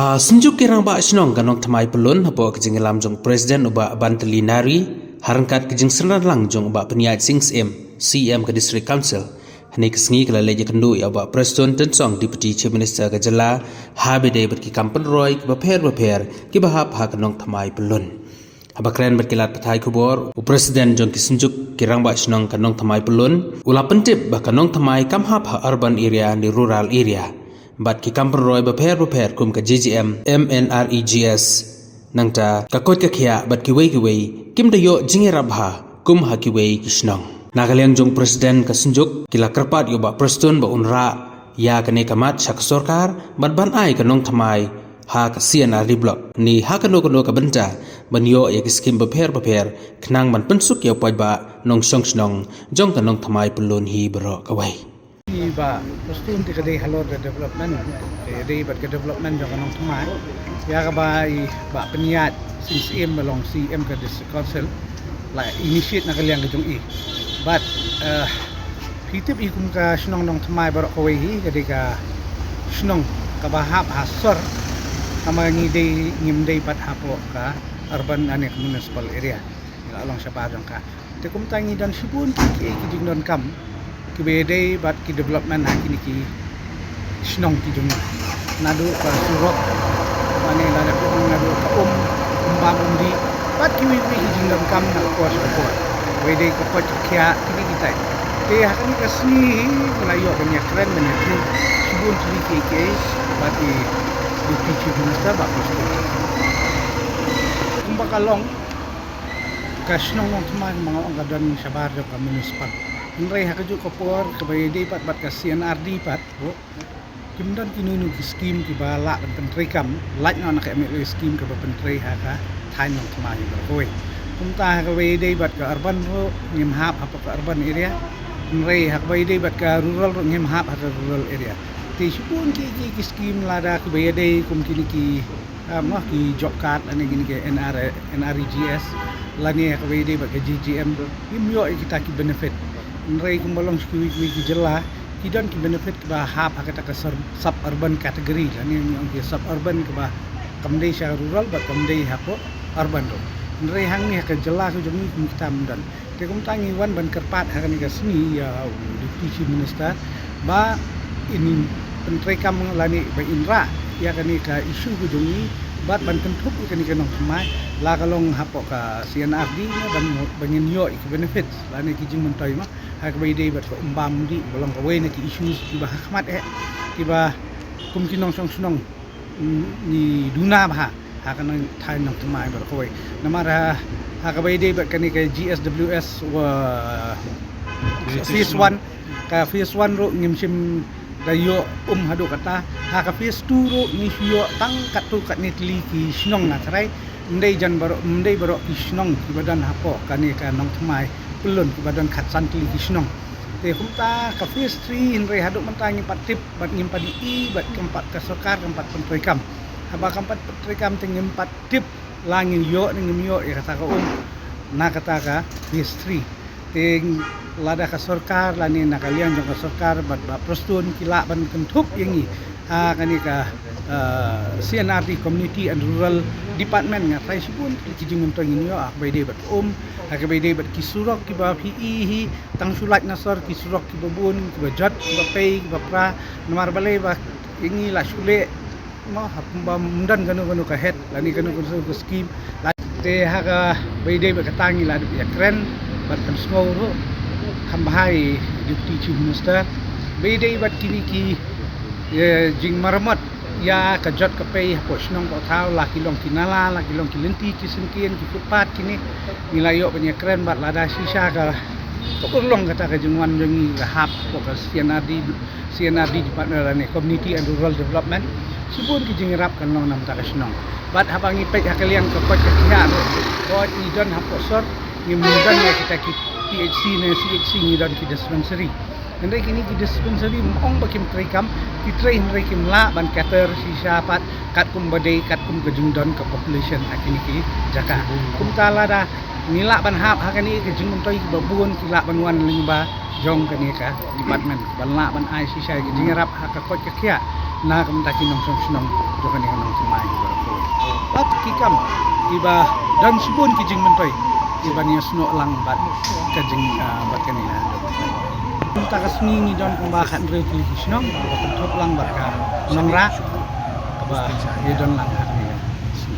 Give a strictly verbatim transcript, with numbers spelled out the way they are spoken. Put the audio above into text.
Ka Synjuk ki Rangbah Shnong ka Nongthymmai Pyllun, hapoh ka jingïalam jong President u Bah Bantali Nari, ha ryngkat ka jingsynran lang jong u Bah Pynïaid Sing Syiem, C E M ka District Council, hynne ka sngi ka la leit ïakynduh ïa u Bah Prestone Tynsong, Deputy Chief Minister ka jylla, ha ba ïadei bad ki kam pynroi kiba pher ba pher kiba hap ha ka Nongthymmai Pyllun. Haba kren bad ki lad pathai khubor, u President jong ki Synjuk ki Rangbah Shnong ka Nongthymmai Pyllun u la pyntip ba ka Nongthymmai kam hap ha urban area ne rural area, bad ki kam pynroi ba pher ba pher kum ka J J M, M N R E G S, nangta ka koit ka khiah bad kiwei kiwei kim da ïoh jingïarap bha kum ha kiwei ki shnong. Na ka liang jong President ka Synjuk, ki la kyrpad ïa u Bah Prestone ba un rah ïa kane ka mat sha ka sorkar, bad ban ai ka Nongthymmai ha ka C and R D block, ne ha kano kano ka bynta, ban ïoh ïa ki skim ba pher ba pher, khnang ban pynsuk ïa u paidbah nongshong shnong jong ka Nongthymmai Pyllun hi baroh kawei. Ïa ba, mesti te ka dei halor ka development, te dei bad ka development jong ka Nongthymmai. Ïa kaba i Bah Pynïaid Sing Syiem ba long C E M ka District Council la initiate na ka liang ka jong i. Bad, eh, phi tip hi kum ka shnong Nongthymmai baroh kawei hi ka dei ka shnong kaba hap ha sor, kaba ngi dei, ngim dei pat hapoh ka urban ne ka municipal area. Ngi la long shabar jong ka. Te kumta ngi don shibun ki, ki, ki jingdonkam kiba ïadei bad ki development ha kine ki shnong ki jong ngi. Naduh ka surok, mane lada ka um, naduh ka um, umbam umdih, bad kiwei kiwei ki jingdonkam na ka por sha ka por. Kaba ïadei ka koit ka khiah, kine kitai. Te ha kane ka sngi hi ngi la ïoh ban ïakren ban ïathuh shibun tylli kiei kiei bad i Deputy Chief Minister Bah Prestone. Kumba ka long, ka shnong Nongthymmai kumba nga ong ka don shabar jong ka municipal. Hynrei ha kajuh ka por kaba ïadei pat bad ka C and R D pat, oh, kim don kino kino ki skim kiba lah ban pyntreikam, lait noh na ka M L A skim kaba pyntrei ha ka thaiñ Nongthymmai baroh kawei. Kumta ha kaba ïadei bad ka urban ruh ngim hap hapoh ka urban area. Hynrei ha kaba ïadei bad ka rural ruh ngim hap ha ka rural area. Te shibun ki, ki, ki skim lada kiba ïadei kum kine ki, ah, mo, ki job card lane kine ki N R, N R E G S, lane ha kaba ïadei bad ka J J M, ngim ïoh ïa kita ki benefit. Hynrei kumba long sha kiwei kiwei ki jylla, ki don ki benefit kiba hap ha kata ka sur-, suburban category, lane ngi ong ki suburban kaba kam dei sha rural bad kam dei hapoh urban ruh. Hynrei hangne ha ka jylla ka jong ngi kum kita ym don. Te kumta ngi wan ban kyrpad ha kane ka sngi ïa u Deputy Chief Minister ba in pyntreikam lane ba in rah ïa kane ka issue ka jong ngi bad ban kynthup ïa kane ka Nongthymmai, la ka long hapoh ka C and R D ne ban, ba ngin ïoh ïa ki benefits lane ki jingmyntoi mo ha kaba ïadei bad ka umbam umdih ba long kawei na ki issues kiba ha khmat eh kiba kum ki nongshong shnong ngi duna bha ha kane ka thaiñ Nongthymmai baroh kawei. Namar ha, ha kaba ïadei bad kane ka G S W S wa phase one, ka phase one ruh ngim shym da ïoh um haduh katta. Ha ka phase two ruh ngi shu ïoh tang katto katne tylli ki shnong nga tharai. Ym dei jan baroh, ym dei baroh ki shnong kiba don hapoh kane ka Nongthymmai Pyllun kiba don khatsan tylli ki shnong. Te kumta ka phase three hynrei haduh mynta ngim pat tip bad ngim pat ïohi bad kam pat ka sorkar kam pat pyntreikam. Haba kam pat pyntreikam te ngim pat tip la ngin ïoh ne ngim ïoh ïa kata ka um na kata ka phase three. Te lada ka sorkar lane na ka liang jong ka sorkar bad Bah Prestone ki lah ban kynthup ïa ngi ha kane ka, ah, C and R D, Community and Rural Department, nga tharai shibun ki jingmyntoi ngin ïoh ha kaba ïadei bad ka um, ha kaba ïadei bad ki surok kiba phi i hi, tang shu lait na sor ki surok kiba bun, kiba jot, kiba pei, kiba pra. Namar balei ba ïa ngi la shu leh mo, ha kumba ym don kano kano ka head lane kano kano ka scheme. La te ha kaba ïadei bad kata ngi la dep ïakren bad pynsngew ruh kham bha ïa i Deputy Chief Minister ba ïadei bad kine ki, eh, jingmaramot ïa ka jot ka pei hapoh shnong hapoh thaw, la ki long ki nala, la ki long ki lynti ki syngkien, ki footpath kine. Ngi la ïoh ban ïakren bad lada shisha ka, ka urlong kata ka jingwan jong ngi ka hap hapoh ka C and R D, C and R D Department lane Community and Rural Development, shibun ki jingïarap kan long na bynta ka shnong. Bad haba ngi peit ha ka liang ka koit ka khiah ruh, koit ngi don hapoh sor, ngim don ïa kita ki P H C ne C H C, ngi don ki dispensary. Hynrei kine ki dispensary ym ong ba kim treikam, ki trei hynrei kim lah ban cater shisha pat katkum ba dei, katkum ka jingdon ka population ha kine ki jaka. Kumta lada ngi lah ban hap ha kane ka jingmyntoi kiba bun ki lah ban wan lyngba jong kane ka department ban lah ban ai shisha ki jingïarap ha ka koit ka khiah. na ka bynta ki nongshong shnong jong kane ka nongthymmai baroh kawei. Bad ki kam kiba don shibun ki jingmyntoi kiba ngi ïasnoh lang bad ka jing, ah, bad kane ka dong. Mynta ka sngi ngi don kumba khathynriew tylli ki shnong ba kynthup lang bad ka nongrah kaba ngi don lang ha kane ka sngi.